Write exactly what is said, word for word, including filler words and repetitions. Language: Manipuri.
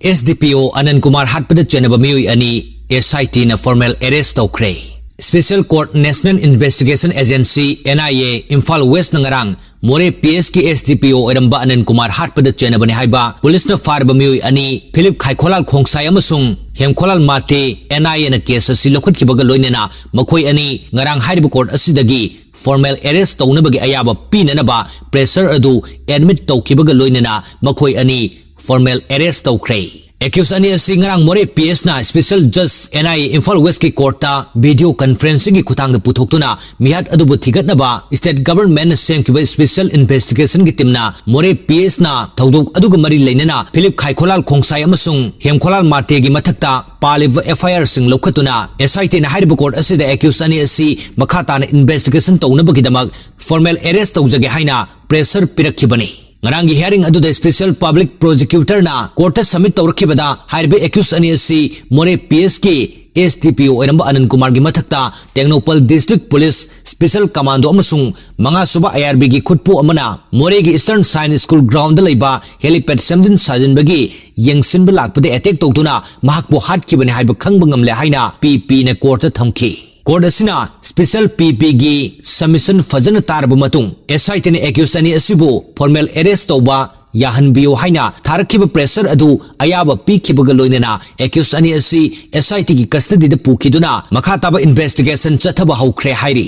ꯑꯦꯁ ꯗꯤ ꯄꯤ ꯑꯣ ꯑꯅꯟ ꯀꯨꯃꯥꯔ ꯍꯥꯠꯄꯗ ꯆꯦꯟꯅꯕ ꯃꯤꯑꯣꯏ ꯑꯅꯤ ꯑꯦꯁ ꯑꯥꯏ ꯇꯤꯅ formal arrest ꯇꯧꯈ꯭ꯔꯦ꯫ Special Court National Investigation Agency, N I A, Imphal ꯋꯦꯁꯅ ꯉꯔꯥꯡ ꯃꯣꯔꯦ ꯄꯤ ꯑꯦꯁꯀꯤ ꯑꯦꯁ ꯗꯤ ꯄꯤ ꯑꯣ ꯑꯣꯏꯔꯝꯕ ꯑꯅꯟ ꯀꯨꯃꯥꯔ ꯍꯥꯠꯄꯗ ꯆꯦꯟꯅꯕꯅꯤ ꯍꯥꯏꯕ ꯄꯨꯂꯤꯁꯅ ꯐꯥꯔꯕ ꯃꯤꯑꯣꯏ ꯑꯅꯤ, ꯐꯤꯂꯤꯞ ꯈꯥꯏꯈꯣꯂꯥꯜ ꯈꯣꯡꯁꯥꯏ ꯑꯃꯁꯨꯡ ꯍꯦꯝꯈꯣꯂꯥꯜ ꯃꯥꯇꯦ, N I Aꯅ case ꯑꯁꯤ ꯂꯧꯈꯠꯈꯤꯕꯒ ꯂꯣꯏꯅꯅ ꯃꯈꯣꯏ ꯑꯅꯤ ꯉꯔꯥꯡ ꯍꯥꯏꯔꯤꯕ court ꯑꯁꯤꯗꯒꯤ formal arrest ꯇꯧꯅꯕꯒꯤ ꯑꯌꯥꯕ ꯄꯤꯅꯅꯕ pressure ꯑꯗꯨ admit ꯇꯧꯈꯤꯕꯒ ꯂꯣꯏꯅꯅ ꯃꯈꯣꯏ ꯑꯅꯤ formal arrest ꯇꯧꯈ꯭ꯔꯦ꯫ Accused ꯑꯅꯤ ꯑꯁꯤ ꯉꯔꯥꯡ ꯃꯣꯔꯦ ꯄꯤ ꯑꯦꯁꯅ Special Judge, N I A, Imphal ꯋꯦꯁꯀꯤ courtꯇ video conferencingꯒꯤ ꯈꯨꯠꯊꯥꯡꯗ ꯄꯨꯊꯣꯛꯇꯨꯅ ꯃꯤꯍꯥꯠ ꯑꯗꯨꯕꯨ ꯊꯤꯒꯠꯅꯕ state governmentꯅ ꯁꯦꯝꯈꯤꯕ special investigationꯒꯤ teamꯅ ꯃꯣꯔꯦ ꯄꯤ ꯑꯦꯁꯅ ꯊꯧꯗꯣꯛ ꯑꯗꯨꯒ ꯃꯔꯤ ꯂꯩꯅꯅ ꯐꯤꯂꯤꯞ ꯈꯥꯏꯈꯣꯂꯥꯜ ꯈꯣꯡꯁꯥꯏ ꯑꯃꯁꯨꯡ ꯍꯦꯝꯈꯣꯂꯥꯜ ꯃꯥꯇꯦꯒꯤ ꯃꯊꯛꯇ ꯄꯥꯜꯂꯤꯕ F I Rꯁꯤꯡ ꯂꯧꯈꯠꯇꯨꯅ ꯑꯦꯁ ꯑꯥꯏ ꯇꯤꯅ ꯍꯥꯏꯔꯤꯕ court ꯑꯁꯤꯗ accused ꯑꯅꯤ ꯑꯁꯤ ꯃꯈꯥ ꯇꯥꯅ investigation ꯇꯧꯅꯕꯒꯤꯗꯃꯛ formal arrest ꯇꯧꯖꯒꯦ ꯍꯥꯏꯅ pressure ꯄꯤꯔꯛꯈꯤꯕꯅꯤ꯫ ꯉꯔꯥꯡꯒꯤ hearing ꯑꯗꯨꯗ Special Public Prosecutorꯅ courtꯇ submit ꯇꯧꯔꯛꯈꯤꯕꯗ ꯍꯥꯏꯔꯤꯕ accused ꯑꯅꯤ ꯑꯁꯤ ꯃꯣꯔꯦ ꯄꯤ ꯑꯦꯁꯀꯤ ꯑꯦꯁ ꯗꯤ ꯄꯤ ꯑꯣ ꯑꯣꯏꯔꯝꯕ ꯑꯅꯟ ꯀꯨꯃꯥꯔꯒꯤ ꯃꯊꯛꯇ Tengnoupal District Police Special Commando ꯑꯃꯁꯨꯡ ꯃꯉꯥꯁꯨꯕ ꯑꯥꯏ ꯑꯥꯔ ꯕꯤꯒꯤ ꯈꯨꯠꯄꯨ ꯑꯃꯅ ꯃꯣꯔꯦꯒꯤ Eastern Science School groundꯗ ꯂꯩꯕ helipad ꯁꯦꯝꯖꯤꯟ ꯁꯥꯖꯤꯟꯕꯒꯤ ꯌꯦꯡꯁꯤꯟꯕ ꯂꯥꯛꯄꯗ attack ꯇꯧꯗꯨꯅ ꯃꯍꯥꯛꯄꯨ ꯍꯥꯠꯈꯤꯕꯅꯤ ꯍꯥꯏꯕ ꯈꯪꯕ ꯉꯝꯂꯦ ꯍꯥꯏꯅ ꯄꯤ ꯄꯤꯅ courtꯇ ꯊꯝꯈꯤ꯫ Court ꯑꯁꯤꯅ Special P Pꯒꯤ submission ꯐꯖꯅ ꯇꯥꯔꯕ ꯃꯇꯨꯡ ꯑꯦꯁ ꯑꯥꯏ ꯇꯤꯅ accused ꯑꯅꯤ ꯑꯁꯤꯕꯨ formal arrest ꯇꯧꯕ ꯌꯥꯍꯟꯕꯤꯌꯨ ꯍꯥꯏꯅ ꯊꯥꯔꯛꯈꯤꯕ pressure ꯑꯗꯨ ꯑꯌꯥꯕ ꯄꯤꯈꯤꯕꯒ ꯂꯣꯏꯅꯅ accused ꯑꯅꯤ ꯑꯁꯤ ꯑꯦꯁ ꯑꯥꯏ ꯇꯤꯒꯤ custodyꯗ ꯄꯨꯈꯤꯗꯨꯅ ꯃꯈꯥ ꯇꯥꯕ investigation ꯆꯠꯊꯕ ꯍꯧꯈ꯭ꯔꯦ ꯍꯥꯏꯔꯤ꯫